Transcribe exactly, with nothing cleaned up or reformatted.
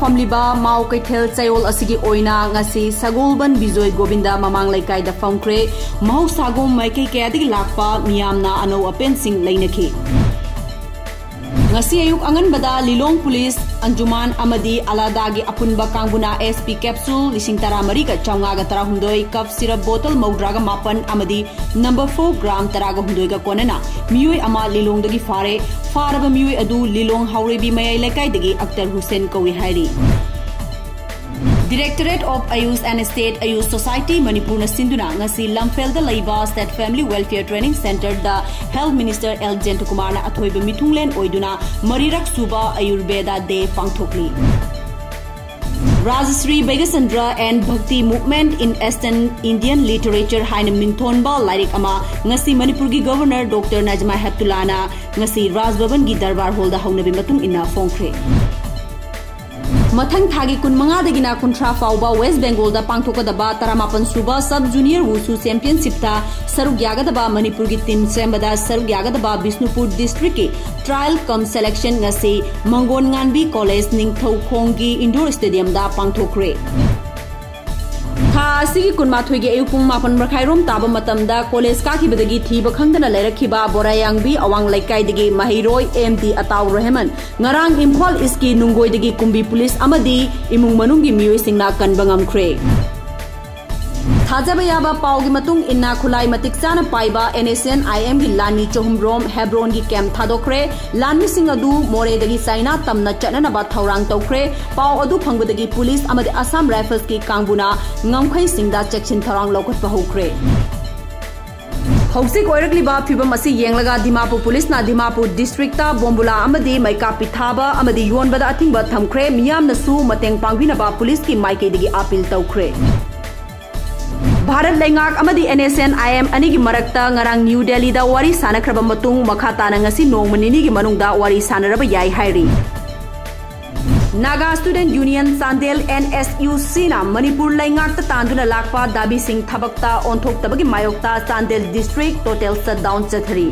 ꯐꯝꯂꯤꯕ ꯃꯥꯎ ꯀꯩꯊꯦꯜ ꯆꯌꯣꯜ ꯑꯁꯤꯒꯤ ꯑꯣꯏꯅ ꯉꯁꯤ ꯁꯒꯣꯜꯕꯟ ꯕꯤꯖꯣꯏ ꯒꯣꯕꯤꯟꯗ ꯃꯃꯥꯡ ꯂꯩꯀꯥꯏꯗ ꯐꯝꯈ꯭ꯔꯦ꯫ ꯃꯍꯧꯁꯥꯒꯨꯝ ꯃꯥꯏꯀꯩ ꯀꯌꯥꯗꯒꯤ ꯂꯥꯛꯄ ꯃꯤꯌꯥꯝꯅ ꯑꯅꯧ ꯑꯄꯦꯟꯁꯤꯡ ꯂꯩꯅꯈꯤ꯫ ꯉꯁꯤ ꯑꯌꯨꯛ ꯑꯉꯟꯕꯗ ꯂꯤꯂꯣꯡ ꯄꯨꯂꯤꯁ ꯑꯟꯖꯨꯃꯥꯟ ꯑꯃꯗꯤ ꯑꯂꯥꯗꯥꯒꯤ ꯑꯄꯨꯟꯕ ꯀꯥꯡꯕꯨꯅ SP capsule ꯂꯤꯁꯤꯡ ꯇꯔꯥꯃꯔꯤꯒ ꯆꯥꯝꯃꯉꯥꯒ ꯇꯔꯥꯍꯨꯝꯗꯣꯏ, cough syrup bottle ꯃꯧꯗ꯭ꯔꯥꯒ ꯃꯥꯄꯟ ꯑꯃꯗꯤ number four gram ꯇꯔꯥꯒ ꯍꯨꯝꯗꯣꯏꯒ ꯀꯣꯟꯅꯅ ꯃꯤꯑꯣꯏ ꯑꯃ ꯂꯤꯂꯣꯡꯗꯒꯤ ꯐꯥꯔꯦ꯫ ꯐꯥꯔꯕ ꯃꯤꯑꯣꯏ ꯑꯗꯨ ꯂꯤꯂꯣꯡ ꯍꯥꯎꯔꯩꯕꯤ ꯃꯌꯥꯏ ꯂꯩꯀꯥꯏꯗꯒꯤ ꯑꯛꯇꯔ ꯍꯨꯁꯦꯟ ꯀꯧꯏ ꯍꯥꯏꯔꯤ꯫ Directorate of Ayush and State Ayush Society ꯃꯅꯤꯄꯨꯔꯅ ꯁꯤꯟꯗꯨꯅ ꯉꯁꯤ ꯂꯝꯐꯦꯜꯗ ꯂꯩꯕ State Family Welfare Training Centreꯗ Health Minister ꯑꯦꯜ ꯖꯌꯟꯇꯀꯨꯃꯥꯔꯅ ꯑꯊꯣꯏꯕ ꯃꯤꯊꯨꯡꯂꯦꯟ ꯑꯣꯏꯗꯨꯅ ꯃꯔꯤꯔꯛ ꯁꯨꯕ ꯑꯌꯨꯔꯕꯦꯗ ꯗꯦ ꯄꯥꯡꯊꯣꯛꯂꯤ꯫ Rajashri Baigasandra and Bhakti Movement in Eastern Indian Literature ꯍꯥꯏꯅ ꯃꯤꯡꯊꯣꯟꯕ ꯂꯥꯏꯔꯤꯛ ꯑꯃ ꯉꯁꯤ ꯃꯅꯤꯄꯨꯔꯒꯤ Governor Doctor ꯅꯖꯃꯥ ꯍꯦꯞꯇꯨꯂꯥꯅ ꯉꯁꯤ ꯔꯥꯖ ꯚꯕꯟꯒꯤ ꯗꯔꯕꯥꯔ ꯍꯣꯜꯗ ꯍꯧꯅꯕꯤ ꯃꯇꯨꯡ ꯏꯟꯅ ꯐꯣꯡꯈ꯭ꯔꯦ꯫ ꯃꯊꯪ ꯊꯥꯒꯤ ꯀꯨꯟꯃꯉꯥꯗꯒꯤꯅ ꯀꯨꯟꯊ꯭ꯔꯥ ꯐꯥꯎꯕ West Bengalꯗ ꯄꯥꯡꯊꯣꯛꯀꯗꯕ ꯇꯔꯥꯃꯥꯄꯟ ꯁꯨꯕ Sub Junior Wushu Championshipꯇ ꯁꯔꯨꯛ ꯌꯥꯒꯗꯕ, ꯃꯅꯤꯄꯨꯔꯒꯤ team ꯁꯦꯝꯕꯗ ꯁꯔꯨꯛ ꯌꯥꯒꯗꯕ ꯕꯤꯁꯅꯨꯄꯨꯔ districtꯀꯤ trial cum selection ꯉꯁꯤ ꯃꯪꯒꯣꯟ ꯉꯥꯟꯕꯤ College ꯅꯤꯡꯊꯧꯈꯣꯡꯒꯤ indoor stadiumꯗ ꯄꯥꯡꯊꯣꯛꯈ꯭ꯔꯦ꯫ ꯊꯥ ꯑꯁꯤꯒꯤ ꯀꯨꯟꯃꯥꯊꯣꯏꯒꯤ ꯑꯌꯨꯛ ꯄꯨꯡ ꯃꯥꯄꯟ ꯃꯈꯥꯏꯔꯣꯝ ꯇꯥꯕ ꯃꯇꯝꯗ college ꯀꯥꯈꯤꯕꯗꯒꯤ ꯊꯤꯕ ꯈꯪꯗꯅ ꯂꯩꯔꯛꯈꯤꯕ ꯕꯣꯔꯥꯌꯥꯡꯕꯤ ꯑꯋꯥꯡ ꯂꯩꯀꯥꯏꯗꯒꯤ ꯃꯍꯩꯔꯣꯏ ꯑꯦꯝ ꯗꯤ ꯑꯇꯥꯎ ꯔꯦꯍꯃꯟ ꯉꯔꯥꯡ ꯏꯝꯐꯥꯜ Eastꯀꯤ ꯅꯨꯡꯒꯣꯏꯗꯒꯤ ꯀꯨꯝꯕꯤ ꯄꯨꯂꯤꯁ ꯑꯃꯗꯤ ꯏꯃꯨꯡ ꯃꯅꯨꯡꯒꯤ ꯃꯤꯑꯣꯏꯁꯤꯡꯅ ꯀꯟꯕ ꯉꯝꯈ꯭ꯔꯦ꯫ ꯊꯥꯖꯕ ꯌꯥꯕ ꯄꯥꯎꯒꯤ ꯃꯇꯨꯡ ꯏꯟꯅ, ꯈꯨꯠꯂꯥꯏ ꯃꯇꯤꯛ ꯆꯥꯅ ꯄꯥꯏꯕ NSCN-IMꯒꯤ ꯂꯥꯟꯃꯤ ꯆꯍꯨꯝꯔꯣꯝ ꯍꯦꯕ꯭ꯔꯣꯟꯒꯤ camp ꯊꯥꯗꯣꯛꯈ꯭ꯔꯦ꯫ ꯂꯥꯟꯃꯤꯁꯤꯡ ꯑꯗꯨ ꯃꯣꯔꯦꯗꯒꯤ ꯆꯥꯏꯅꯥ ꯇꯝꯅ ꯆꯠꯅꯅꯕ ꯊꯧꯔꯥꯡ ꯇꯧꯈ꯭ꯔꯦ꯫ ꯄꯥꯎ ꯑꯗꯨ ꯐꯪꯕꯗꯒꯤ ꯄꯨꯂꯤꯁ ꯑꯃꯗꯤ Assam Riflesꯀꯤ ꯀꯥꯡꯕꯨꯅ ꯉꯝꯈꯩꯁꯤꯡꯗ ꯆꯦꯛꯁꯤꯟ ꯊꯧꯔꯥꯡ ꯂꯧꯈꯠꯄ ꯍꯧꯈ꯭ꯔꯦ꯫ ꯍꯧꯖꯤꯛ ꯑꯣꯏꯔꯛꯂꯤꯕ ꯐꯤꯕꯝ ꯑꯁꯤ ꯌꯦꯡꯂꯒ ꯗꯤꯃꯥꯄꯨꯔ ꯄꯨꯂꯤꯁꯅ ꯗꯤꯃꯥꯄꯨꯔ districtꯇ ꯕꯣꯝꯕꯨꯂꯥ ꯑꯃꯗꯤ ꯃꯩꯀꯥꯞꯄꯤ ꯊꯥꯕ ꯑꯃꯗꯤ ꯌꯣꯟꯕꯗ ꯑꯊꯤꯡꯕ ꯊꯝꯈ꯭ꯔꯦ꯫ ꯃꯤꯌꯥꯝꯅꯁꯨ ꯃꯇꯦꯡ ꯄꯥꯡꯕꯤꯅꯕ ꯄꯨꯂꯤꯁꯀꯤ ꯃꯥꯏꯀꯩꯗꯒꯤ appeal ꯇꯧꯈ꯭ꯔꯦ꯫ ꯚꯥꯔꯠ ꯂꯩꯉꯥꯛ ꯑꯃꯗꯤ NSCN-IM ꯑꯅꯤꯒꯤ ꯃꯔꯛꯇ ꯉꯔꯥꯡ ꯅ꯭ꯌꯨ ꯗꯦꯜꯂꯤꯗ ꯋꯥꯔꯤ ꯁꯥꯟꯅꯈ꯭ꯔꯕ ꯃꯇꯨꯡ, ꯃꯈꯥ ꯇꯥꯅ ꯉꯁꯤ ꯅꯣꯡꯃ ꯅꯤꯅꯤꯒꯤ ꯃꯅꯨꯡꯗ ꯋꯥꯔꯤ ꯁꯥꯟꯅꯔꯕ ꯌꯥꯏ ꯍꯥꯏꯔꯤ꯫ Naga Student Union Chandel, NSUCꯅ Manipur ꯂꯩꯉꯥꯛꯇ ꯇꯥꯟꯗꯨꯅ ꯂꯥꯛꯄ ꯗꯥꯕꯤꯁꯤꯡ ꯊꯕꯛꯇ ꯑꯣꯟꯊꯣꯛꯇꯕꯒꯤ ꯃꯥꯌꯣꯛꯇ ꯆꯥꯟꯗꯦꯜ district total shutdown ꯆꯠꯊꯔꯤ꯫